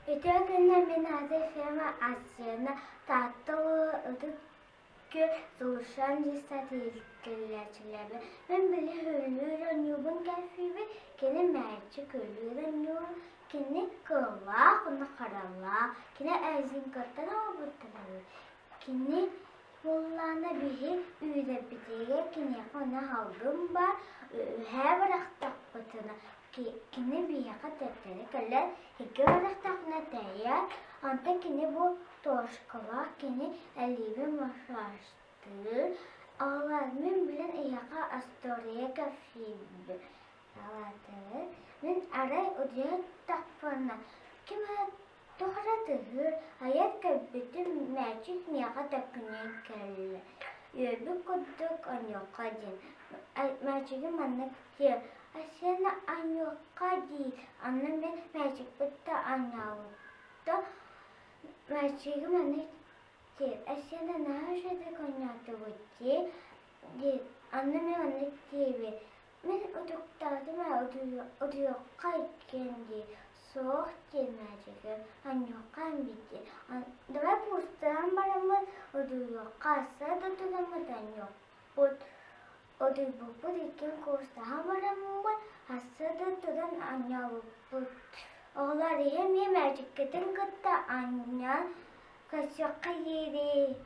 Үтүө күнүнэн мин аатым Фема Асена Таатта улууһа Ытык Күөл Сулусчаан дьиссаат иитиллээччилэрбин. Мин били һөллүүр оонньуубун кэпсиибин, кини мээччик өлүүр оонньуурун, кини кыллаах уонна харалаах, кини Айзенкоттан оҥорбуттар Кини буоллаҕына биһи үүрэрбитигэр киниэхэ ону аһалгым баар, үөһээ бырахтахпытына кини биһиэхэ төттөрү кэлэн икки бырахтахпына тэйэр, онтон кини бу туошкалаах кини элиибин массажтыыр, оҕолоор мин билэн эһиэхэ остуоруйа кэпсиибин мин арай утуйа сыттахпына ким эрэ Туох эрэ тыаһыыр, айан көрбүтүм, мээчик миэхэ төкүнүйэн кэллэ, үөрбүт курдук онньуохха диэн. Мээчигим маннык диир: «Асена анньуохха» диир, онно мин мээчикпит да анньаабыта. Мээчигим маннык диир: «Асена наһаа үчүгэйдик оонньоотубут дии» диир. Онно мин маннык диибин: Мин утуктаатым ээ, утуйуохха иккиэн дии, суох диэн мээчигим, анньыахха эммит Давай куустаран бараммыт утуйуохха, сыа да тутаммыт анньыахпыт. Утуйбуппут иккиэн куустаһан бараммыт, сыа да тутан анньаабыппыт. Оҕолор иһэ эмиэ мээчиккитин кытта анньан көрсүөххэ диэри.